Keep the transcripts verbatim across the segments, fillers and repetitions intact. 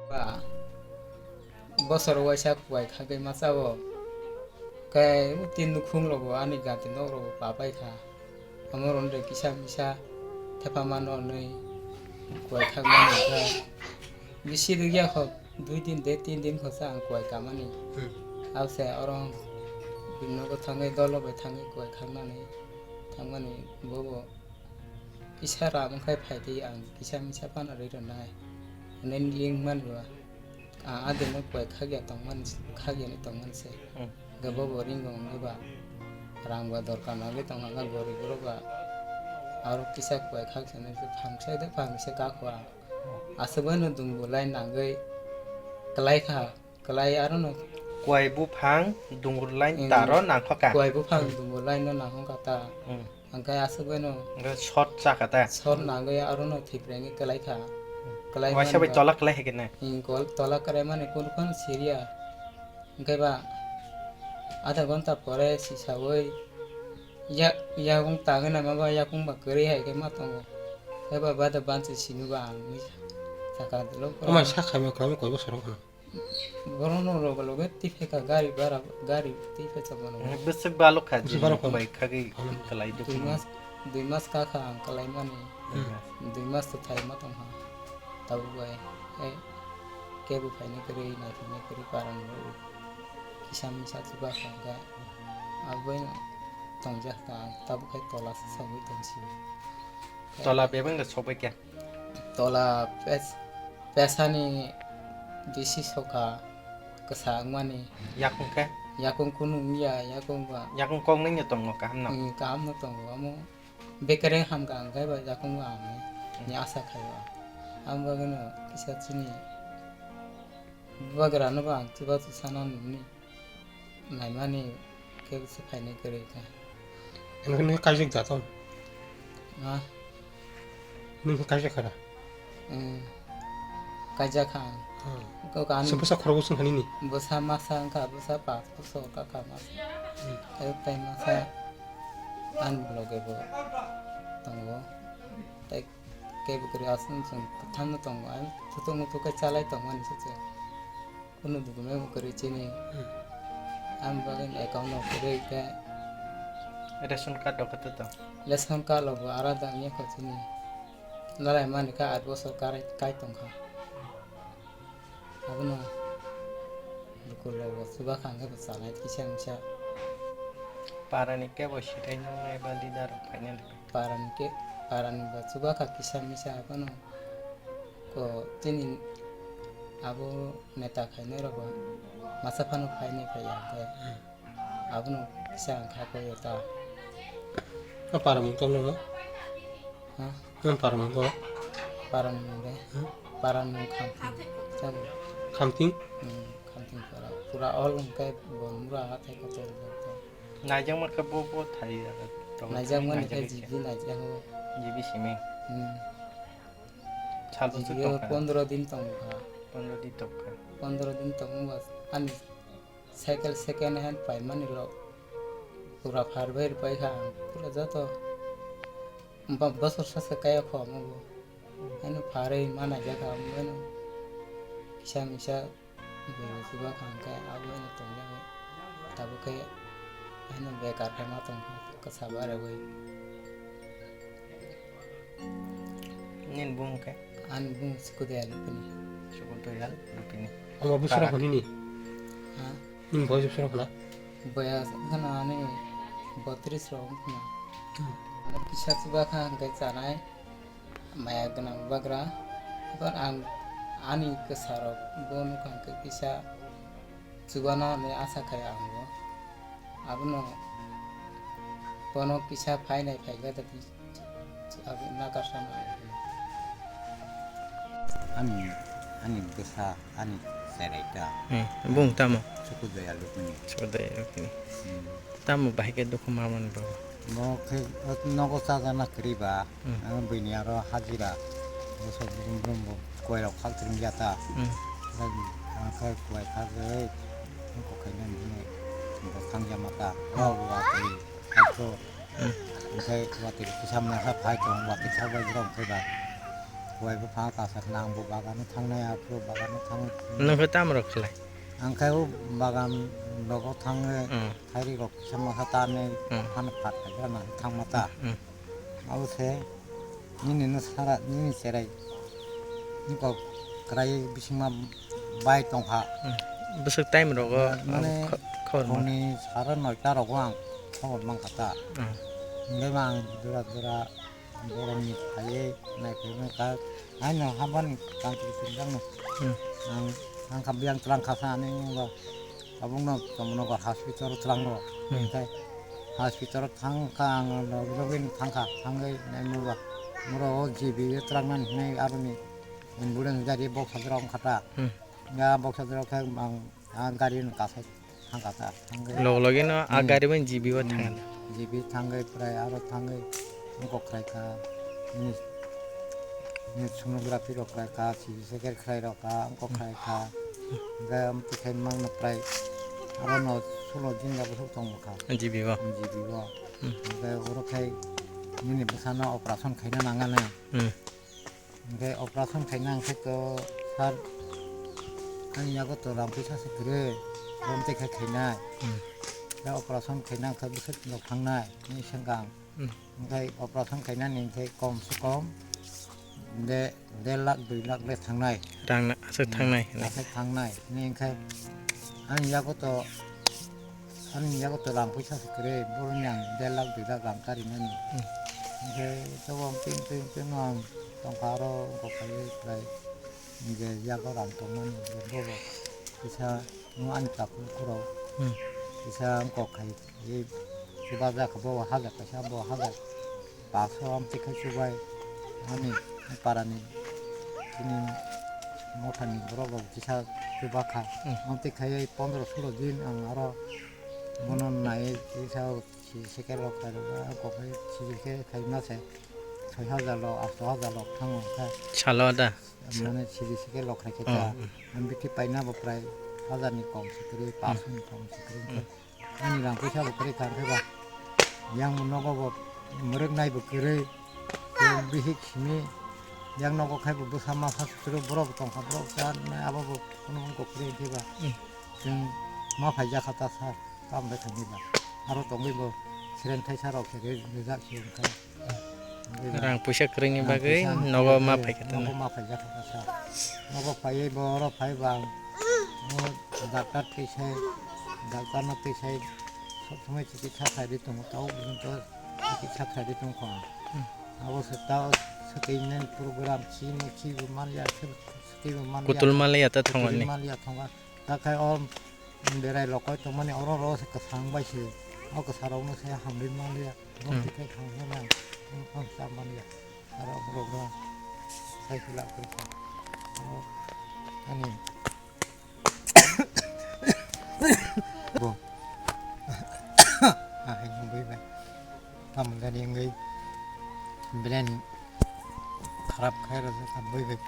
Ba, bosor waisa kuai khagwi masa o. Khe tin nukhung rogo ani gati nok rogo papai kha. Amo rwnde kisa misa thepa mano nwi kuai khagmani kha. Bisi rwgya kho, dui din de tin din kho sa ang kuai kamani. Hmm. Abo se oro bini nogo thangwi dolo bai thangwi kuai khagnani thangmani bobo. Kisa ram wngkha phai di ang kisa misa phano rwi rwnai. Hwnwi ling man ba. Ang adino kuai khagya tongmani, khagyani tongmani se. Hmm. Hwnkhe bobo ringo wngwi ba. Rang ba dorkar nangwi tongkha gorib borok ba. Aro kisa kuai khak sani se phang sai de phang se kakho ang. Aswk bai no dungo line nangwi kwlai kha. Kwlai aro no. Kuai buphang dungur line Hmm. taro nangkha ka. Kuai buphang dungo line no nangkha ta. Hmm. Hwnkhe aswk bai no Hwnkhe short chakha ta. Short nangwi aro no thik rengwi kwlai kha. Kwlai Waisa bai mani ba. Tola kwlai hai kene. Hmm, kol-, tola kwlai mani kunu phano siriya. Hwnkhe ba adha ghonta pore sisawi yak-, yakung tangwi naima ba yakung ba kwrwi hai khe ma tongo. Hwnkhe ba bada bansi sinu ba ang nwi saka dolo. Omo sakha ma kwlamo koi bosor wngkha. Borokno loge loge twi phaikha gari bara, gari twi phaikha bono. Bwswk balok kha Bwswk jini balok kha. Bai khagwi Hmm. kwlai de Dui phano. Mas, dui mas kakha ang kwlaimani. Hmm. Dui mas to thaima tongkha. Tabuk bai, eh, kebo phaina kwrwi, naithaina kwrwi, parang rw. Kisa misa chuba kha hwnkhe. Abo bai tongjak kha ang, tabuk khai tola se sagwi tongsi. Tola bebeng de sokbai khe. Tola pes-, pesani bisi sokha kwsa wngmani. Yakung khe? Yakung kunu wngya, yakung ba. Yakung kok nungya tongo kaham no? Hmm, kaham no tongo, amo bekere hamkha ang khe ba yakung ba ang Hmm. ni asa khaio. Ang bagwino kisa chini bagra no ba ang chuba chusa no nini. Naimani khe se phainai kwrwi kha. Eno khe nokhe kaijak da tong? Ha? Nokhe kaijak kha da? Hmm. Kaijak kha ang. Hmm. Kok ani Se bwsa khorok bwswng kha nini? Bwsa masa wngkha, bwsa pas bosor kakha masa. Hmm. Tei tai masa ani loge bo tongo. Tei kebo kwrwi aswk chwng kwthangno tongo. Ani thutung muthung khe chalai tongmani se chwng. Kunu document bo kwrwi chini. Hmm. Ang bagwi account no kwrwi khe. Ration card rok khe to? Ration card rok bo arada wngya kho chini. Lalai mani khe aat bosor karai kai tongkha. Abono bukur rok bo chuba kha hwnkhe bo chanai kisa misa. Parani kebo sitai nungnai ba leader rok phainai. Parani khe, parani bo chuba kha kisa misa abono. Ko chini abo neta khainai rok bo masa phano phainai phaiya hwnkhe abono kisa ang kha khe ta. O para mung tong no? Ha? Nang para mung tong? Para mung de. Hmm? Para mung khamting. Chang. Khamting? Hmm, khamting para. Pura all hwnkhe bon mura hathai kotor kotor. Naijak mar khe bo bo thai. Naijak mani khe jibi naijak o. Jibi simi. Hmm. Sal bwswk tongkha? Pondro din tongkha. Pondro din tongkha. Pondro din tongma ani cycle second hand paimani rok pura phar bai rwpai kha ang pura joto ba-, bosor sasa kaya kho omo bo. Ano pharwi ma naijak kha omo kisa misa. Bini chuba kha hwnkhe abo eno tongya tabuk khe ano bekar khe ma tongkha kwsa barwi. Nini bumung khe? Ani bumung Sukudoya Lupini. Sukudoya Lupini. Omo bwswk rok nini? Ha? Nini boyos bwswk rok na? Boyos wngkha ani botris rok wngkha. Hmm. Kisa chuba kha hwnkhe chanai. Maya gwnang bagra, haikhe ang ani kwsarok bo nukha hwnkhe kisa chubana hinwi asa khai ang bo. Abono bono kisa phainai phaikha da abo nakarsa nang. Ani, ani bwsa, ani cherai ta. Hmm, bung tamo? Sukudoya Lupini. Sukudoya Lupini. Hmm. Tamo bahai khe dukhu ma mani baba? Bo khe nogo chajana kwrwi ba, Hmm. Ang bini aro hajira. Bosor brum brum bo kuai rok khak tring ya ta. Hmm. Ang khe kuai khagwi, ang kok khaina hwnwi bo thang ya ma ta. Hmm. Bo watwi khakto. Hmm. Ang khe watwi kisa masa phai tong, watwi khak bai borok khe ba. Kuwai buphang kasak nang bo bagano thangnai, aphuru bagano thangnai. Nwng khe tamo rok khlai? Ang khe o bagan rogo thangwi Hmm. thairi rok kisa masa tanwi Hmm. phano phat khaikha nang thangma ta. Hmm. Abo se nini no sara nini cherai niko kwrai bisingma bai tongkha. Hmm. Bwswk time rogo Mane abo kho-, khobor man? Phungni sara noita rogo ang khobor mankha ta. Hmm. Hingke ba ang jora jora Borokni phaiwi naikhaimani kha, haino habani tangtwi swijak no. Hmm. Ang thangkha biyang twlang kha sa ani wngkha. Tabukno Chamannagar hospital twlang rw. Hmm. Tei hospital thangkha ang logi logi no thangkha, thangwi naimwba. Moro o G B o twlangnani hinwi aroni ambulance gari boksajora wngkha ta. Hmm. Ya boksajora khe ang a gari no kasai thangkha ta, thangwi Log logi no a Hmm. gari bai G B o Hmm. thangkha. G B thangwi prai aro thangwi wngkok khlai kha. Nini, nini sonography rok khlai kha, C T scan khlai rok kha, wngkok Hmm. khlai kha. Hingke amtwi khe mangno prai aro no sulo jinga bwswk tong kha. G B o. G B o. Hmm. Hingke oro khe nini bwsano operation khaina nangani. Hmm. Hingke operation khaina hingke to sir ani yago to rang puisa se kwrwi, bom tei khe khainai. Hmm. Hingke operation khaina hingke bwswk no thangnai ni swngkang. Hmm. Hingke operation khainani hingke kom se kom de, der lakh dui lakh le thangnai. Rang na aswk Hmm, thangnai hinwi. Aswk thangnai. Ni hingke ani yago to Ani yago to rang puisa se kwrwi, boroni ang der lakh dui lakh rang karinani. Hmm. Hingke tabok ping ping ping no ang tongkha aro wngkok kaiwi khlai je yago rang tongmani je bobo kisa wng ani takhuk khoro Hmm. kisa wngkok khai chubajakha bo hajar kaisa bo hajar. Baksa amtwi khe chubai ani parani chini mothani borok rok kisa chubakha. Hmm. Amtwi khaiwi pondro sulo din ang aro bono naiwi kisa si sekel rok khairokba kokbai sijil khe khaima se soi hajar rok asto hajar rok thango kha. Salo da? Mane sijil sekel rok khai khe Oh, ta. Hmm. Ang bithi paina bo prai hajar ni kom se kwrwi, Hmm. Panch ni kom se kwrwi khe. Hmm. Ani rang puisa bo kwrwi kha, hwnkhe ba yang bo nogo bo mwrwk nai bo kwrwi, tei bihik simi yang nogo khai bo bwsa masa swrwk borok bo tongkha, borok cha nai abo bo kunu wngkok kwrwi, hwnkhe ba Hmm. chwng ma phaijak kha ta sir, tamo bai khaini ba aro tongwi bo sereng thaisa rok se rijak se wngkha. Rang puisa kwrwngni Rang bagwi puisa nogo ma kwrwngni phaikha nogo tongna. Ma phaikha tongna sa. Nogo phaiwi bo oro phai bang. Mo doctor twi sai, doctor no twi sai, sob somoi chikitsa khlai di tongo, tao bujo to chikitsa khlai di tongkho. Hmm. Abo se tao swtwi nini program chini chibo manliya, swtwi bo manliya. Kutul manliya ta Kutul thongani. Manliya thonga. Ta khai o berai lokoi tongmani oro ro se kwsang bai se. O kwsa rok no se hamri manliya. Bom Hmm. tikai khang hwnang, bom khang sa manliya. Aro borok no sai khwlak khe sa. Aro ani bo. Ah, hai nungwi bai. Tamo gani wngwi belai ni kharap khai rw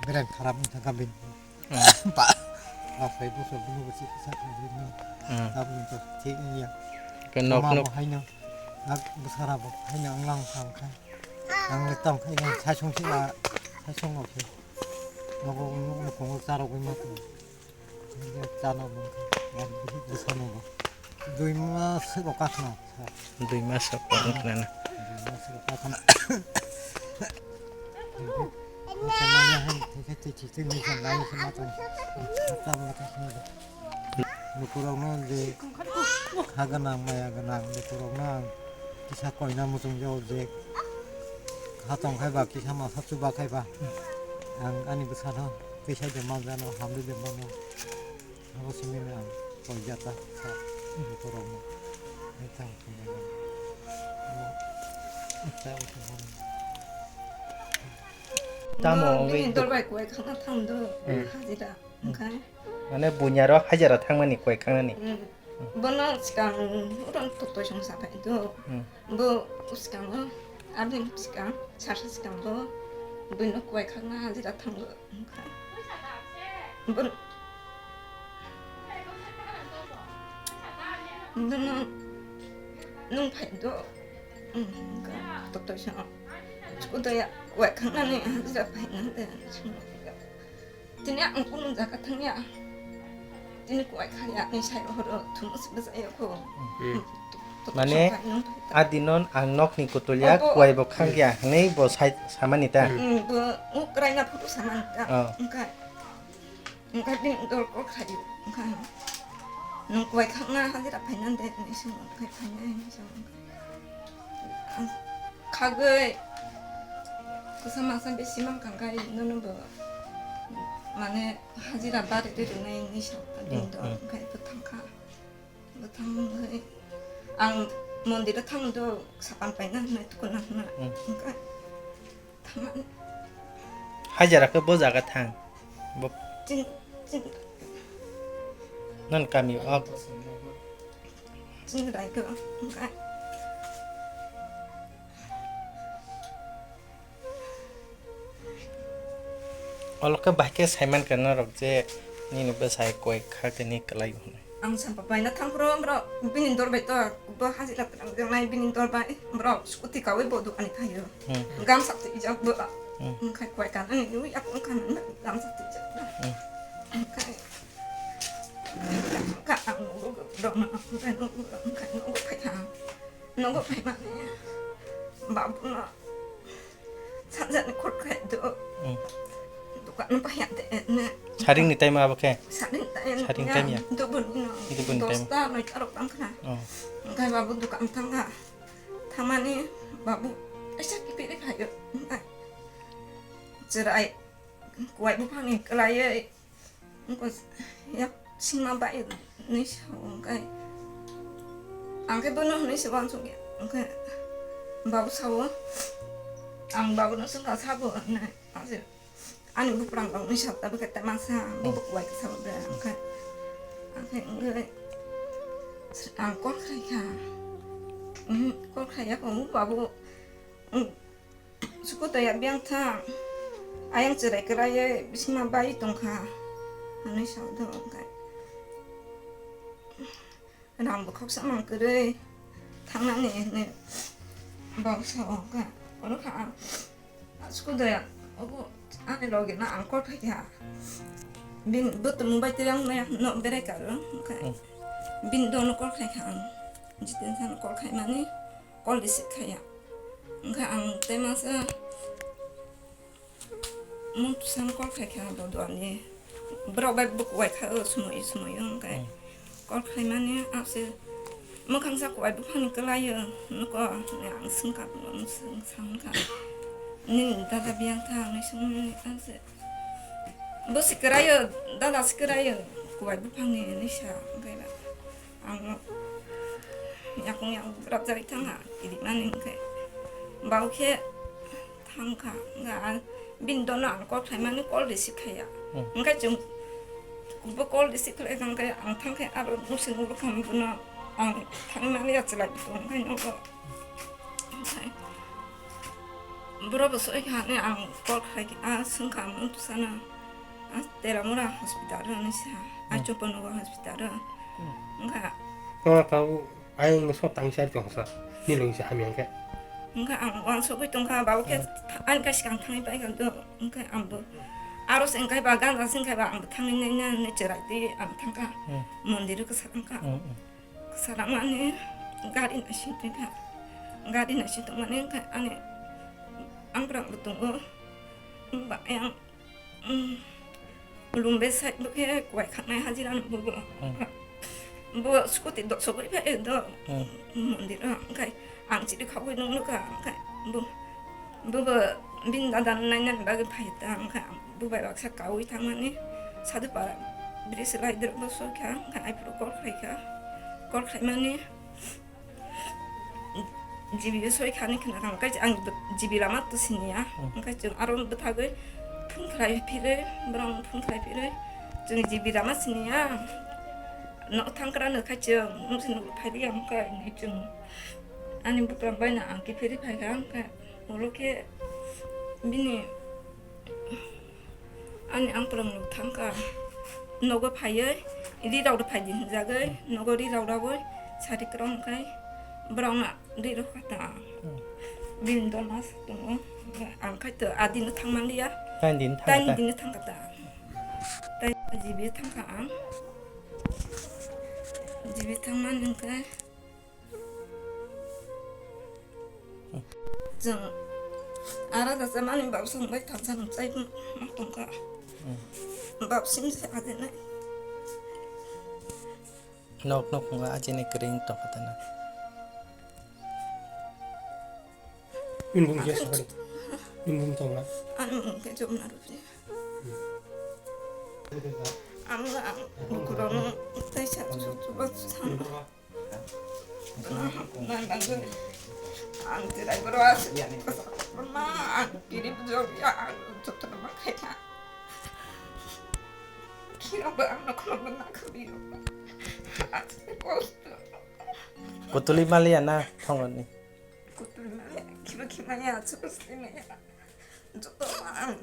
belai kharap wngkha bini. Hmm. Ba, ba phai buso buno bo chikisa khai di no. Hmm. Tabuk to thik wngya. Ke nok nok. Haino, ak bwsara bo haino wnglang kha wngkha. Ang le tong khai nang saichung si a, saichung no khe. Nogo nok no kongo charok wi ma ko. Chana bo khe. Ang bwsano bo. Dui mas se bo kakhna. Dui mas se bo kakhna. Dui mas se bo kakhna. Manya hai theke twi thwi twi ni jang lai se ma tong. Mata mata se ma. Lukurokno je kha gwnang maya gwnang lukurokno ang kisa koina muchung jago je kha tong khai ba kisa masa chuba khai ba ang ani bwsano twi sai de ma jano hamri de mano. Abo simi no ang koi jata sa lukurokno. Hai tang sini. Abo ta utu. Tamo Bo ongwi bini dok- dol bai kuai khana thang do Hmm. hajira. Hmm. Wngkha. Mane bunyaro hajira thangmani kuai khangnani. Hmm. Bono sikang urang totoi song sapai do. Hmm. Bo sikang o, abini sikang, sarsa sikang bo, buino kuai khangna hajira thango wngkha. Bon-, bono nung phai do. Wngkha totoi song. Kudoya wai khangnani hajira phainang de. Tini ang kunu jaga thangya. Tini kuwai khaya ni sai horo thumus bwsaya ko. Hmm. Mane, adinon ang nokni kutulya kuwai bo khangya hwnwi bo sai samani ta. Hmm, bo ngu kraina photo samani ta. Oh. Engkai. Engkai din dol kok khayu. Engkai. Nung kuwai khangna hajira phainan de ni sung engkai phainai ni sung. Khagwi kwsa masa bisi mankha, khe nono bo mane hajira bari de rwnai hinwi sa, hmm, bini dol, hmm, khe bwthang kha. Bwthang wngwi ang mondiro thangdo sapan paina hwnwi tukuna hwnna, hmm, hwnkhe thamani. Hajira khe bo jaga thang. Bo chini, chini. Non kami o. Chini rai khe hwnkhe. Olo khe bahai khe saiman kha norok je nini bwsai koi kha tini kwlai hwnwi. Ang sampa paina thangphuru borok bini dor bai to bo hajira twlang jangnai bini dor bai borok scooty kawi bo dukani phaio. Hmm. Gamsa twijak bo. Hmm. Wngkha koi kanani nui yak wngkha nang gamsa twijak. Hmm. Wngkha ang nugo borokno wngkha nugo wngkha nugo phai kha. Nogo phaimani babuno sanjani khorkhe do. Hmm. Dukan paya de ne. Saringni time abo khe? Saring time. Saring time ya? Dubuni no. Dubuni time. Dosta noita rok tang khna. Oh. Engkai babu dukan tangkha. Thamani babu esa kipiri khayo. Engkai. Cherai kuwai buphangni kwlaiwi. Wngkha yak sima bai hwnwi sao, wngkha ang khe bono hwnwi se uansukya, wngkha babu sao, ang babuno swngkha sabo hwnwi, ani buphang rok hwnwi sao, tabukhe tei masa bubo kuwai khe sao de, wngkha ang khe wngwi ang call khlai kha, call khlai ya kho babu. Suku toya biyang thang. Ayang cherai kwraiwi bisingma bai tongkha. Hwnwi sao do wngkha. Rang bo khoksa mang kwrwi thangnani hwnwi bo sao wngkha. Oro kha ang. Suku toya obo ani logi no ang call khai kha. Bini butumu bai tei ang no berai karo wngkha. Hmm. Bini dono call khai kha ang. Jiten san call khai mani. Call receive khaiya. Wngkha ang tei masa mung twsano call khaikha bo duani. Borok bai bo kuwai kha o sumui sumui wngkha. Hmm. Call khaimani ase mwkhang sa kuwai buphangni kwlai o nuko hwnwi ang swngkha, ang swngsa wngkha. Nini dada biyang tha hwnwi swngmani ase. Bo si kwraio, dada si kwraio, kuwai buphangni hinwi sa, wngkhe ba ang yakung yakung bwrapjagwi thangkha, kirimani wngkhe. Bau khe thangkha, wngkha bini dono ang call khlaimani call receive khaiya. Hmm. Wngkhe chwng bo call receive khlai thangkhe ang thangkhe aro nusi nukha bono ang thangmani achilai wngkhe nogo. Wngkhe borok bo soi kha hinwi ang call khai kha, swngkha ang mung twsano. Ah, Teramura hospital ro hinwi sa. Ah, hmm. Chopanogo hospital ro. Hmm. Wngkha. Oro tabuk ayang so tangsa tongsa. Nilung se hamya khe. Wngkha ang uansugwi tongkha, babo khe hmm. Ani kha swkang thangwi paikha do. Wngkha ang bo. Aro se wngkha ba ganja se wngkha ba ang bo thangwi nai nai cherai twi ang thangkha. Hmm. Mondir o kwsa thangkha. Hmm, hmm. Kwsa rangmani gari naising tongkha. Gari naising tongmani wngkha ani ang bwrang bo tongo. Wngba ayang. Umm, Lumbe side bo khe kuwai khangnai hajira no bo bo. Hmm. Bo scooty dosok bai phai do. Hmm. Mondir o, wngkha ang chiri khagwi nung nukha, wngkha bo, bo bo bini dada nainani bagwi phai ta, wngkha bo bai baksa kaui thangmani Sadhu para bridge lai dro bo soi kha, wngkha aphuru call khai kha, call khaimani. G B o soi khani khna kha, wngkha ang G B lama to siniya. Hmm. Wngkha chwng aro bwthagwi phone khlai phirwi, borok phone khlai phirwi, chwng G B lama siniya. No thangkra no khai chwng, nung sini phai di ang khai ni chwng. Ani buprang bai na ang kiphilwi phai kha, wngkha ulo khe bini Ani ang pwrwng rok thang kha. Nogo phaiwi, ri rok rw phai di hwnjagwi, nogo ri rok rwui sari kwrwng khai, borok no ri rw kha ta. Hmm. Bini dol ma sa tongo, Ang khai to adino thangmanliya. Tain din thang Tain ta. Dino thangkha ta. Tain jibi thangkha ang. Jibi thangmani hwnkhe chwng arada chamani bab songbai thansa nungchai ma tongkha. Bab simse adinai. Nok nok hunga ajini kring tongkha tana. Inbung ke sakari. Inbung tongla. Ani mung ke jom na rupi. Ang ang nukurang tai sa su su ba san. Ang tirai bro as. Ma ang kiri jom ya ang jotna ma khai tha. Kira ba ang nukurang na khabi. As kosto. Kutuli maliya na thongoni. Kutuli maliya, kima kima ya, chukasli maya. Joto ma ang.